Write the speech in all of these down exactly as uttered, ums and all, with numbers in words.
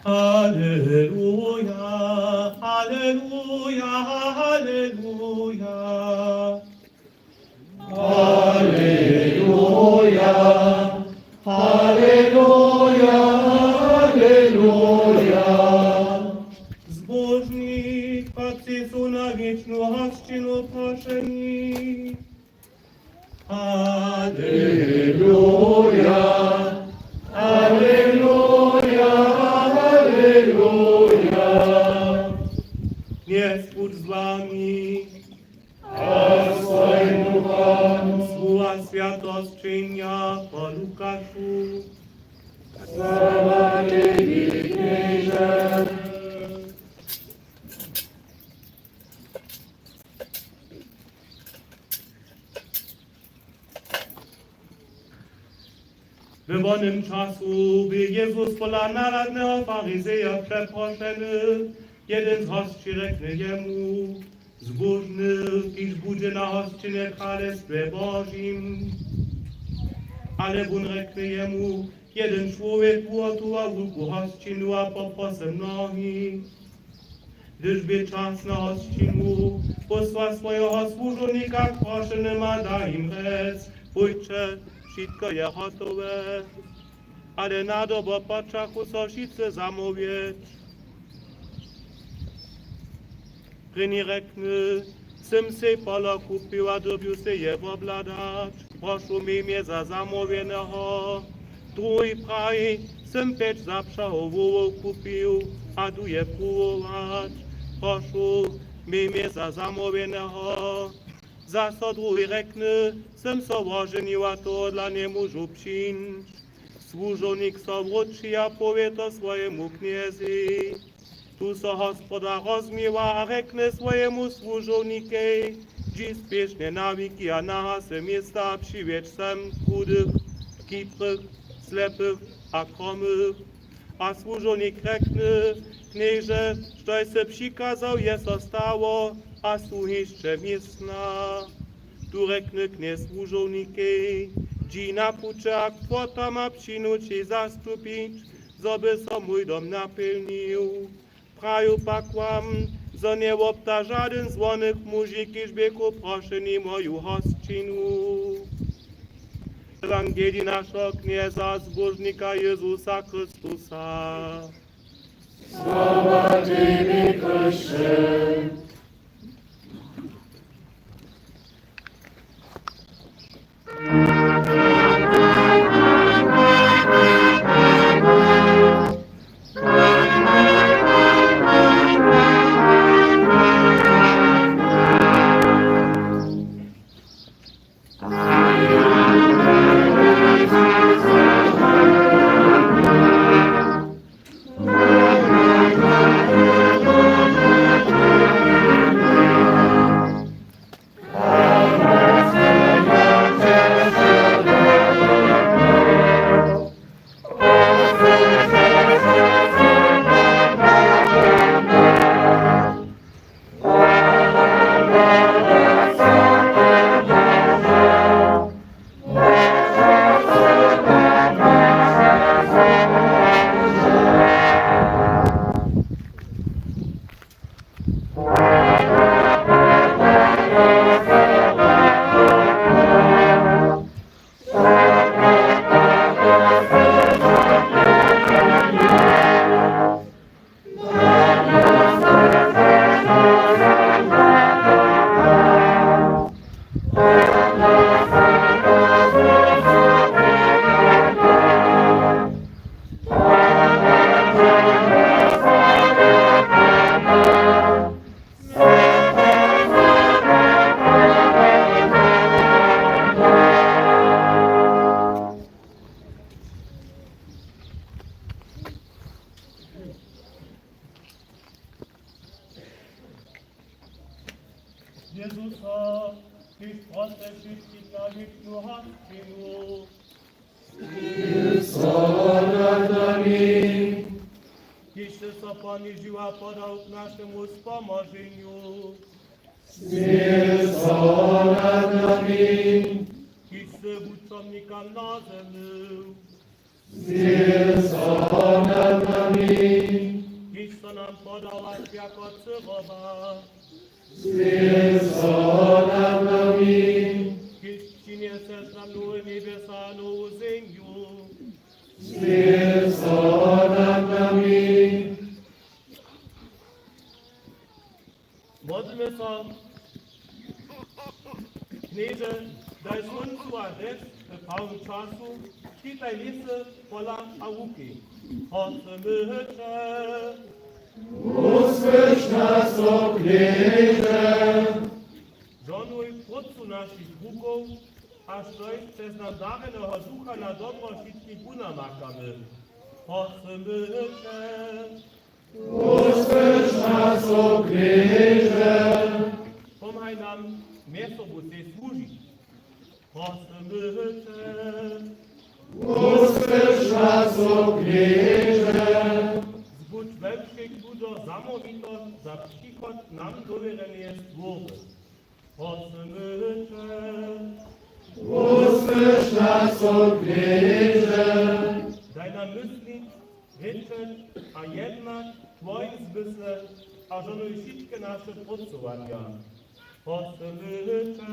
Aleluja, aleluja, aleluja. Aleluja, aleluja, aleluja. Zbóžni, kotřiž su na wěčnu hosćinu prošeni. Aleluja, aleluja, aleluja. Knjez budź z wami. A z twojim duchom. Słowa swjateho sćenja po Lukašu. Sława tebi, Knježe. We wonym času bě Jezus pola naladneho farizeja přeprošeny. Jedyn z hosći rjekny jemu: Zbóžny, kiž budźe na hosćinje w kralestwje Božim. Ale wón rjekny jemu: Jedyn čłowjek wuhotowa wulku hosćinu a poprosył mnohich. Hdyž bě čas na hosćinu, pósła swojeho słužownika k prošenym a da jim rjec: Pójće, wšitko je hotowe. Ale nadobo počachu so wšitcy zamołwjeć. Prěni rjekny: Sym sej polo kupił a dyrbju sej je wobhladać. Prošu, měj mje za zamołwjeneho. Druhi praji: Sym pjeć zapřahow wołow kupił a du je pruwować. Prošu, měj mje za zamołwjeneho. Zaso druhej rjekny: Sym so woženił a tohodla njemóžu přińć. Słužownik so wróći a powě to swojemu knjezej. Tu so hospodar rozhměwa a rjekny swojemu słužownikej: Dźi spěšnje na wiki a nahasy města a přiwjedź sem chudych, chitrych, slepych a chromych. A słužownik rjekny: Knježe, štož sy přikazał, je so stało, a su hišće městna. Tu rjekny knjez słužownikej: Dźi na puće a k płotama přińdu ći zastupić, zo by so mój dom napjelnił. Praju pak wam, zo njewopta žadyn z wonych muži, kiž běchu prošeni moju hosćinu. Ewangelij našeho Knjeza a Zbóžnika Jězusa Chrystusa. Sława tebi, Chryšće. Jezusa, kiž prosył wšitkich na wěčnu hosćinu. Smil so nad nami. Kiž sy so ponižił a podał k našemu spomoženju. Smil so nad nami. Kiž sy wučomnikam nazenył. Smil so nad nami. Kiž so nam podał jako cyroba. Smil so nad nami. Kiž přinjeseš nam nowe njebjesa a nowu zemju. Smil so nad nami. Modlmy so. Knježe, daj slóncu a dešć w prawym času, čitaj lěsy, pola a łuki. Prosymy će. Wusłyš nas, o Knježe. Žonuj prócu našich rukow, a štož přez nam darjeneho ducha na dobro wšitkim wunamakamy. Prosymy će. Wusłyš nas, o Knježe. Pomhaj nam, mjez sobu sej słužić. Prosymy će. Wusłyš nas, o Knježe. Zbudź we wšej ludźo zamołwitosć za přichod nam dowěrjeneje stwory. Prosymy će. Wusłyš nas, o Knježe. Daj nam myslić, rěčeć a jednać w twojim zmysle a žonuj wšitke naše prócowanja. Prosymy će.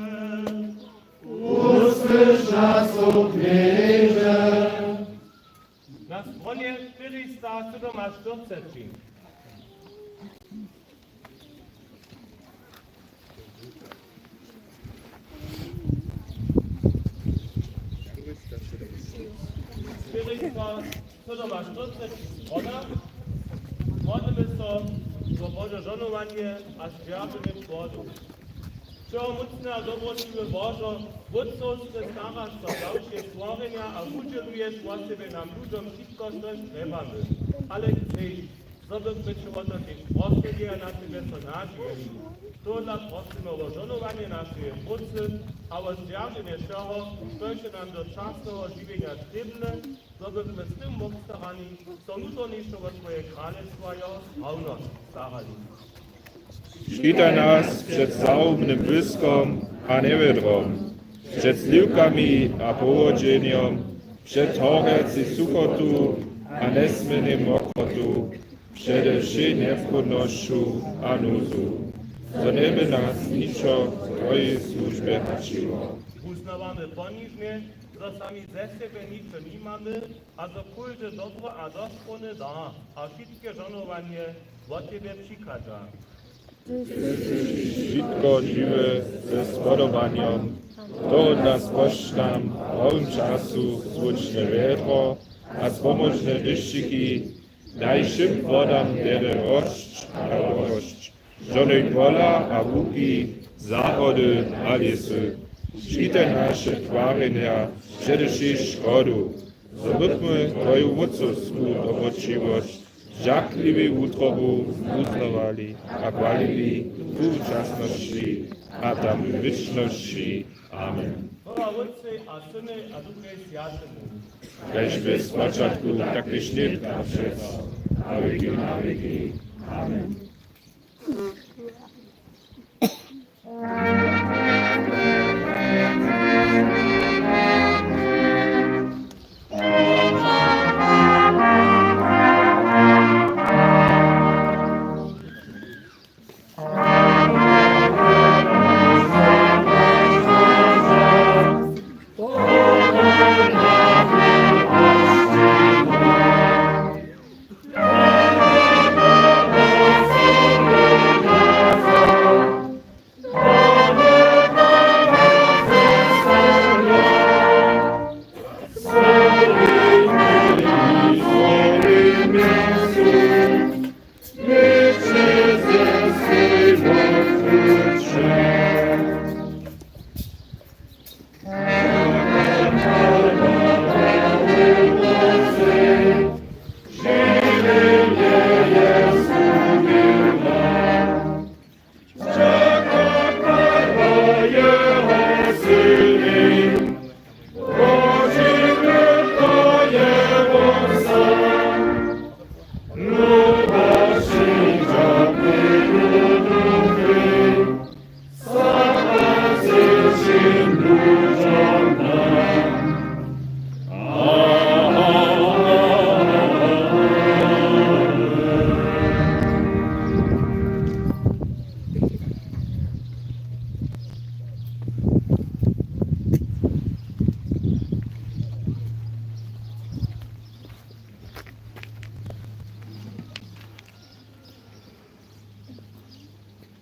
Wusłyš nas, o Knježe. Na stronje štyrista sydomaštyrceći. Štyrista sydomaštyrceći strona. Modlmy so za Bože žohnowanje a zdźeržbjenje płodow. Wšehomócny a dobroćiwy Božo, wótcowsce staraš so za wšě stworjenja a wudźěluješ wosebje nam ludźom wšitko, štož trjebamy. Ale chceš, zo bychmy će wo to tež prosyli a na tebje so nadźijeli. Tohodla prosymy wo žohnowanje našeje prócy a wo zdźerženje wšeho, štož je nam do wčasneho žiwjenja trěbne, zo bychmy z tym wobstarani so nutornišo wo twoje kralestwo a jeho sprawnosć starali. Čitaj nas před zahubnym błyskom a njewjedrom, před sliwkami a powodźenjom, před horjacej suchotu a njesměrnej mokrotu, přede wšej njewchódnosću a nózu, zo njeby nas ničo w twojej słužbje hačiło. Wuznawamy ponižnje, zo sami ze sebje ničo nimamy a zo kóžde dobro a dospołny dar a wšitke žohnowanje wot tebje přichadźa. Wšitko žiwe ze spodobanjom, tohodla spožč nam w prawym času słónčne wjedro a spomóžne dyšćiki, daj wšěm płodam wjele rosć a dobroć, žohnuj pola a łuki, zahrody a lěsy. Čitaj naše twarjenja přede wšej škodu, zo bychmy twoju wótcowsku dobroćiwosć, žakljiwej wutrobu wuznawali a chwalili tu w wčasnosći a tam w wěčnosći. Amen. Chwała Wótcej a Synej a Duchej Swjatemu. Kaž bě w spočatku, tak tež nětko a přeco, a wěki na wěki. Amen.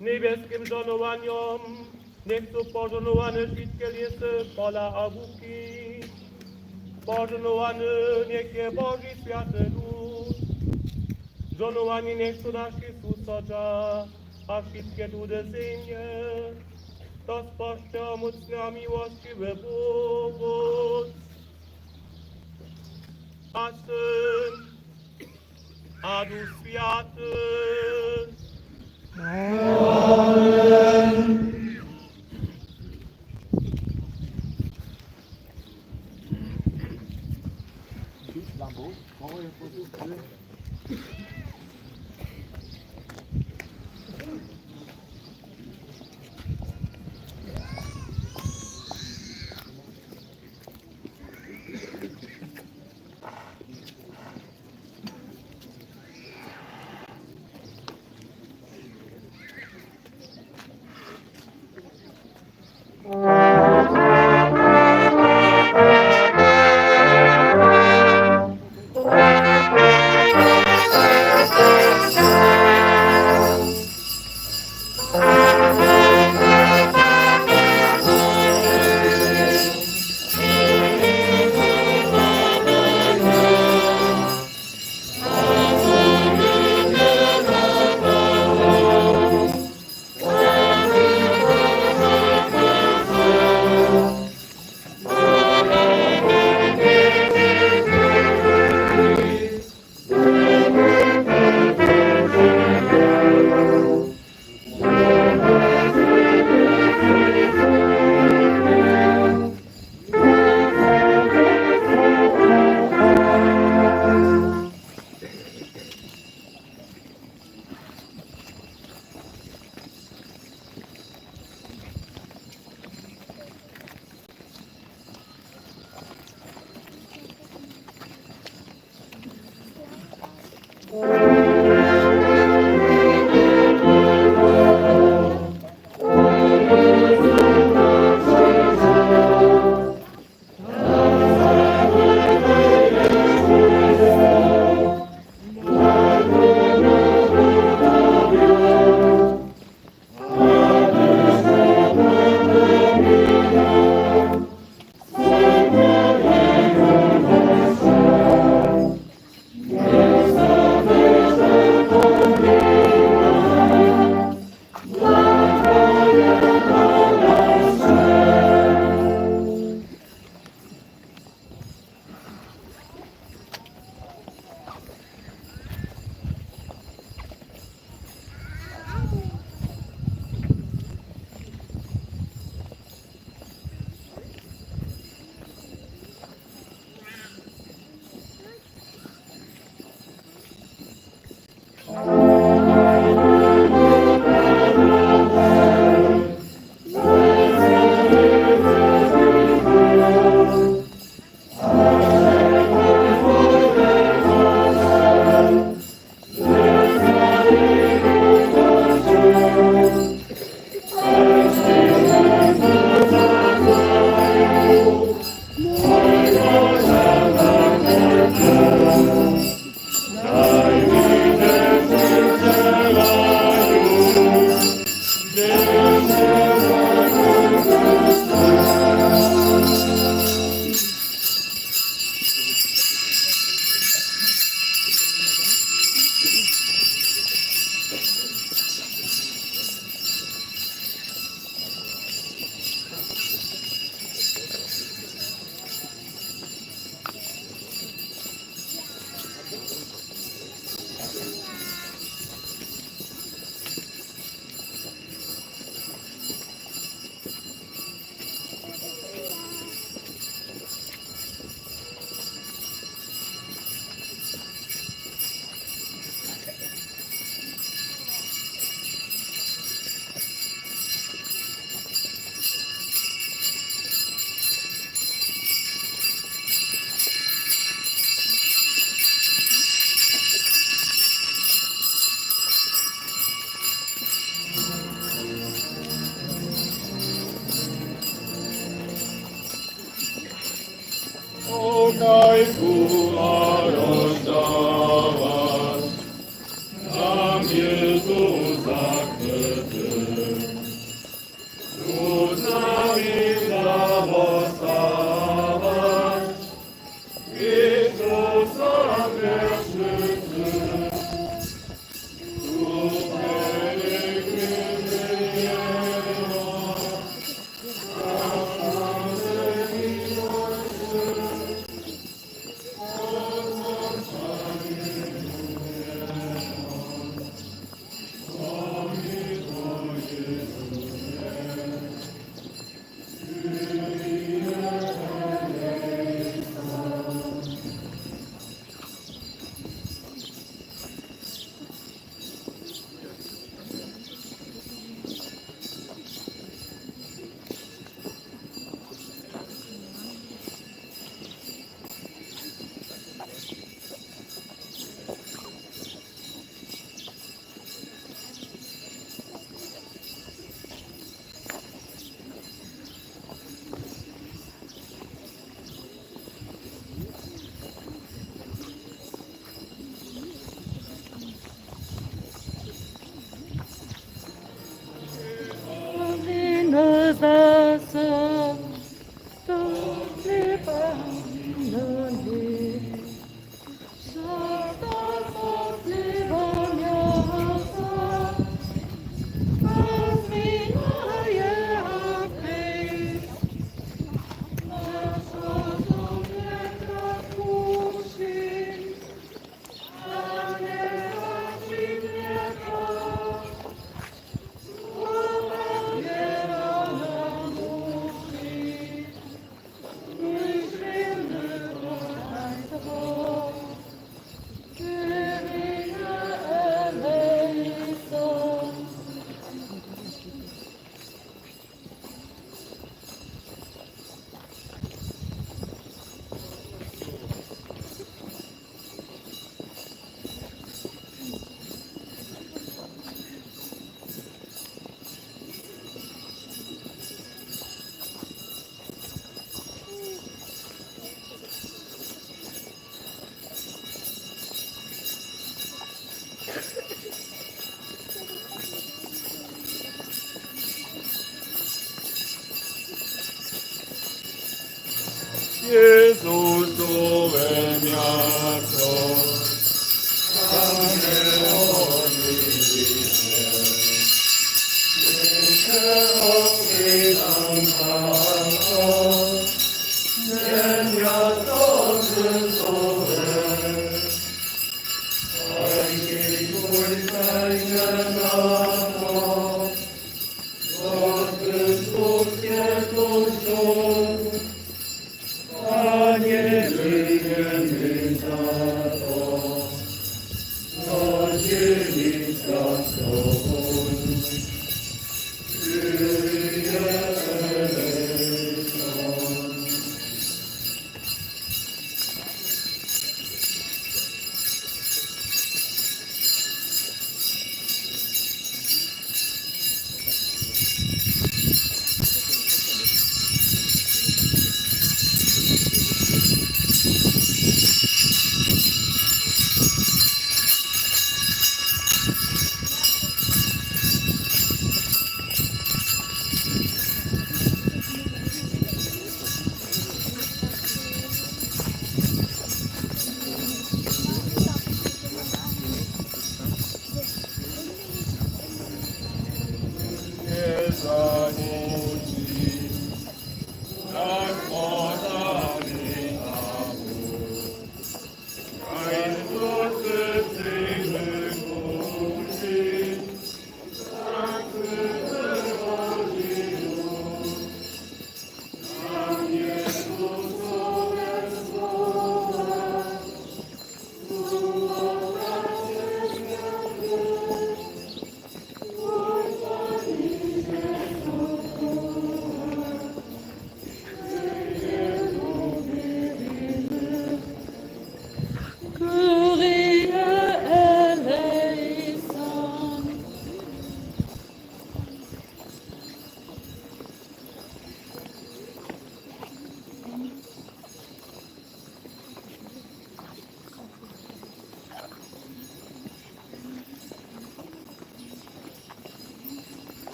Njebjeskim žohnowanjom njech su požohnowane wšitke lěsy, pola a łuki. Požohnowany njech je Boži swjaty lud. Žohnowani njech su naši susodźa a wšitke dudy zemje. To spožč wšehomócny a miłosćiwy Bóh, Wótc a Syn a Duch Swjaty. Amen.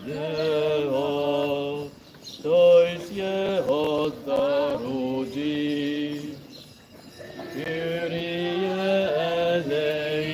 Jeho, štož je wot narodźi. Kyrie eleison.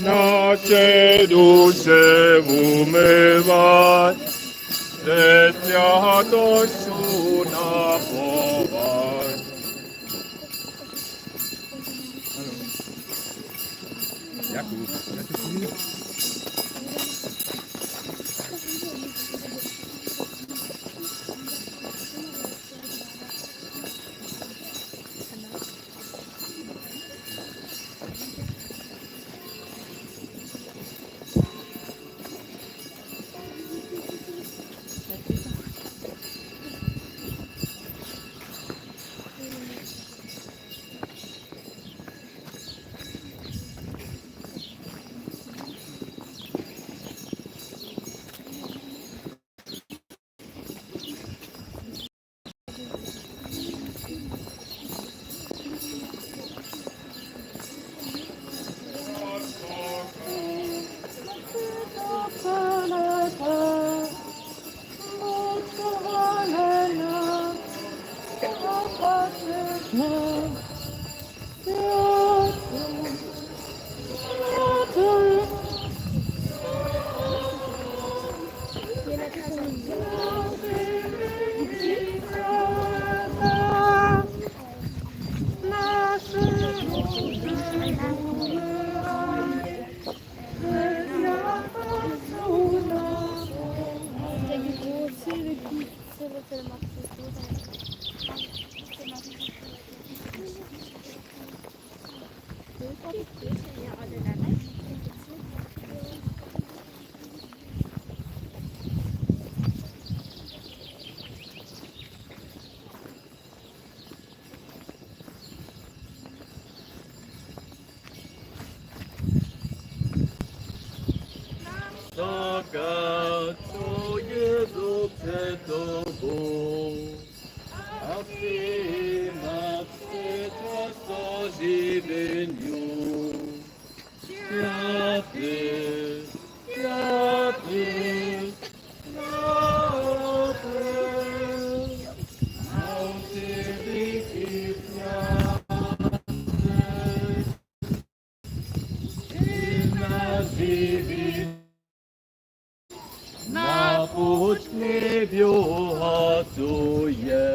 Naše duše wumywać, ze swjatosću napować. Wšaka, co je zo před tobu, a při nas před to žiwjenju. Swjaty, swjaty, swjaty, nawšědniki swjaty, při nas žiwjenju. Na puć k njebju hortuje.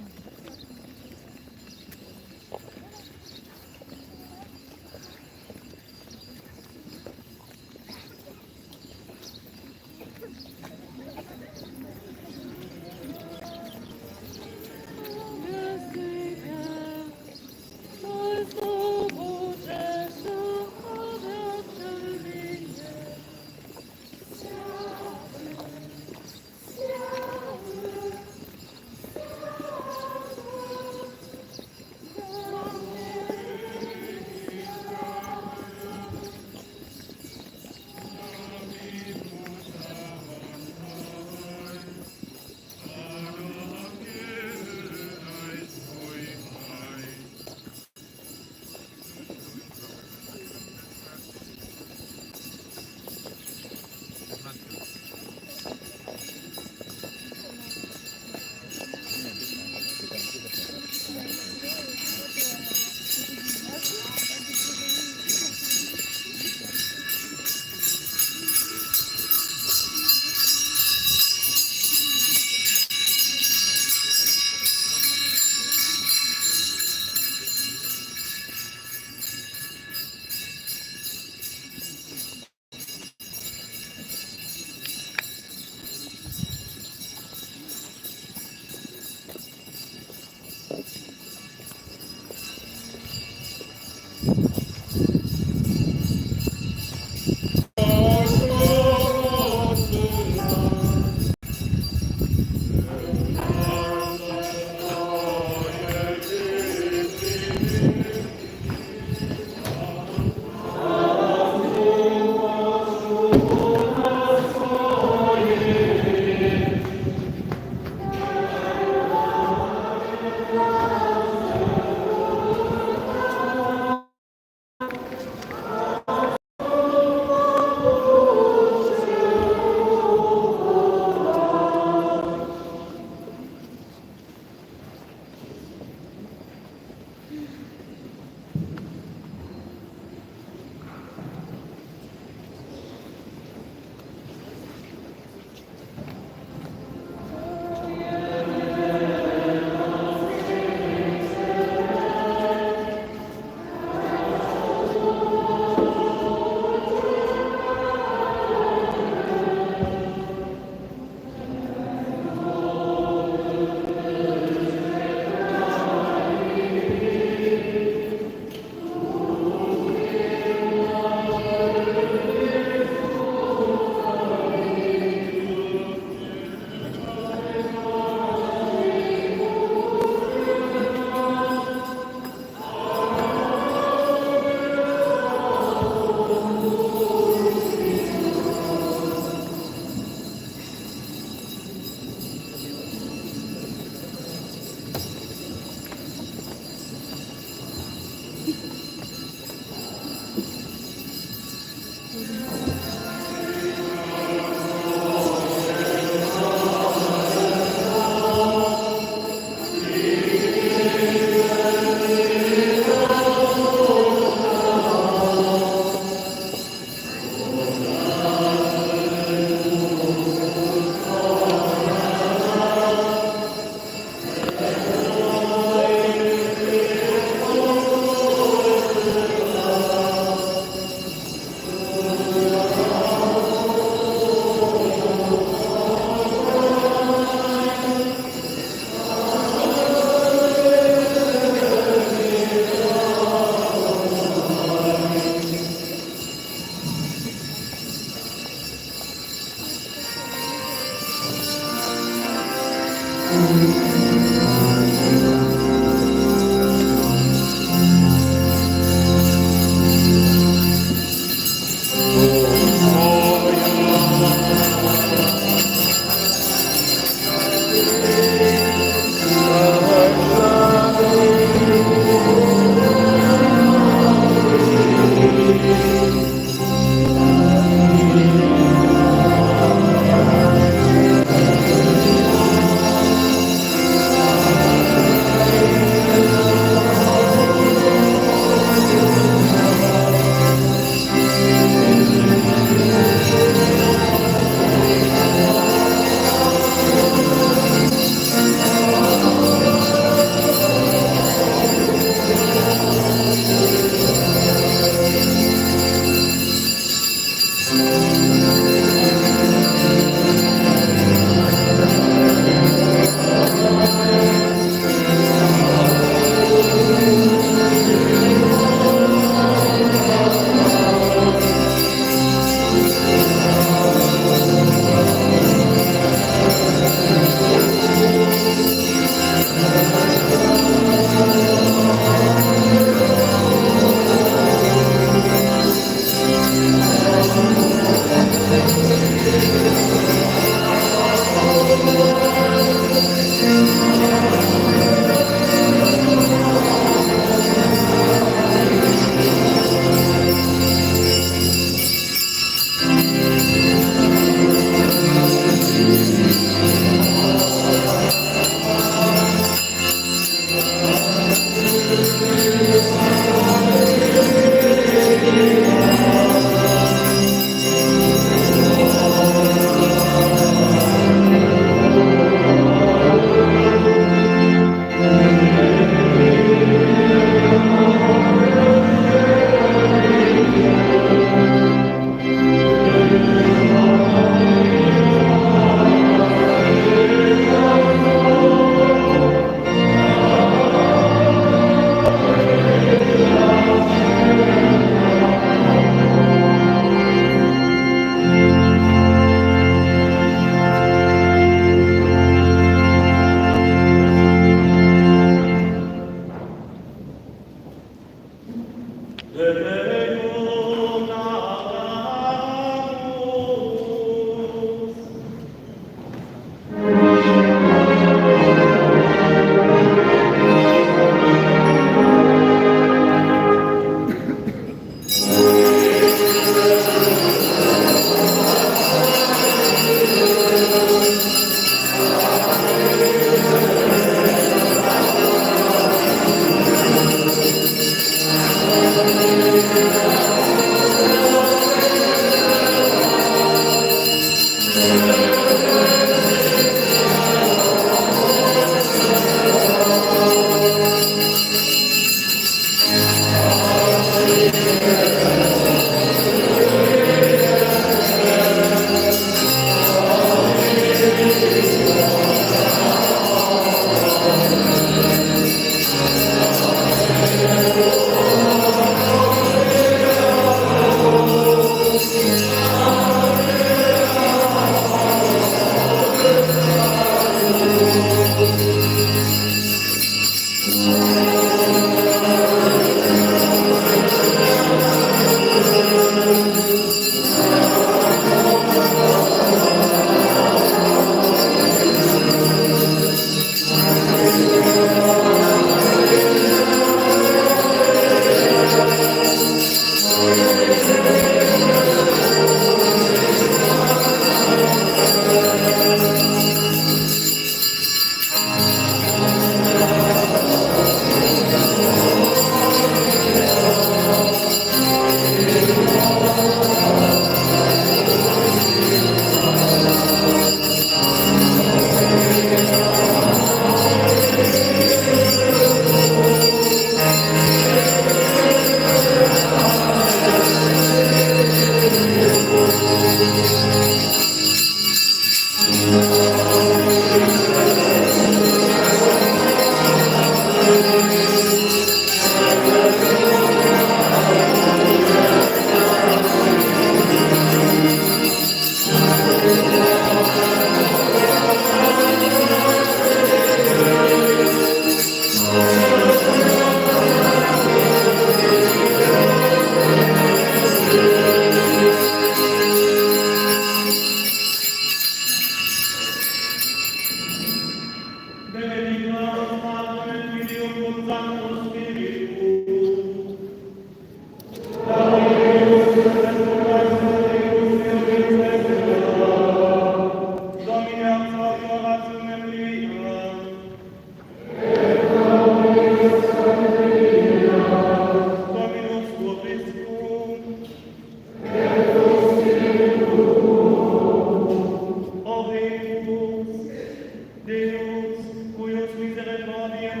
Amen.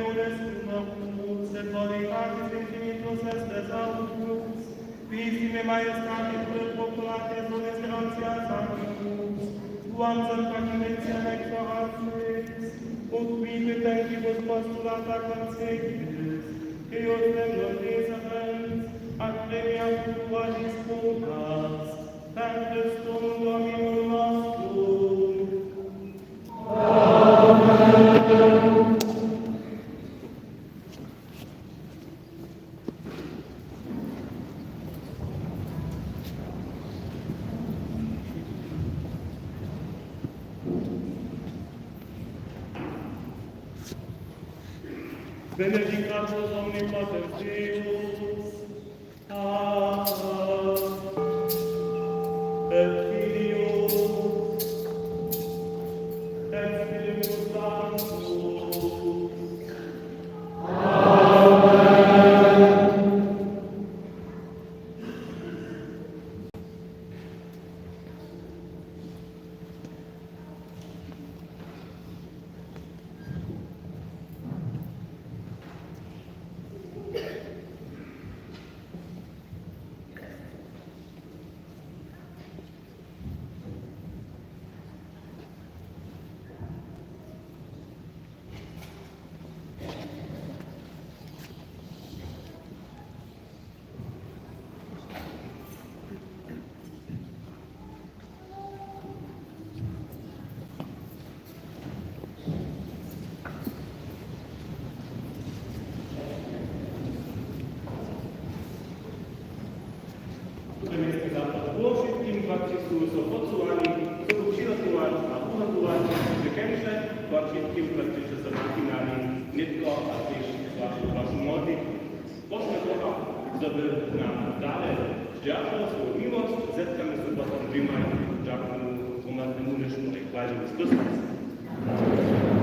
Před Tobě, Matko, sestry, zawučuc, pisimy majestate, które pochwalate zhody z gracja zakuc, słowom zemka, kimencja nekrohacis, ukwity tenki bez postulata konsekis, kejo zemno nie zabranic, a premia ułazi społkas, tak Christum Dominum nostrum. Benedictatus omnipotens Deus, Pater et Filius et Spiritus Sanctus. Amen. Tutaj jest za to było wszystkim praktycznie są podsuwani, są przygotowane, a ugotowane, że kęsze, praktycznie praktycznie są marginalni, nie tylko, a też wasze, wasze młodych. Prošmy Boha, zo by nam dale zdźeržał swoju miłosć, zetkamy so potom dźěłaj, dźakujemy hromadnemu dźěću, a jich pražimy z Chrystusem.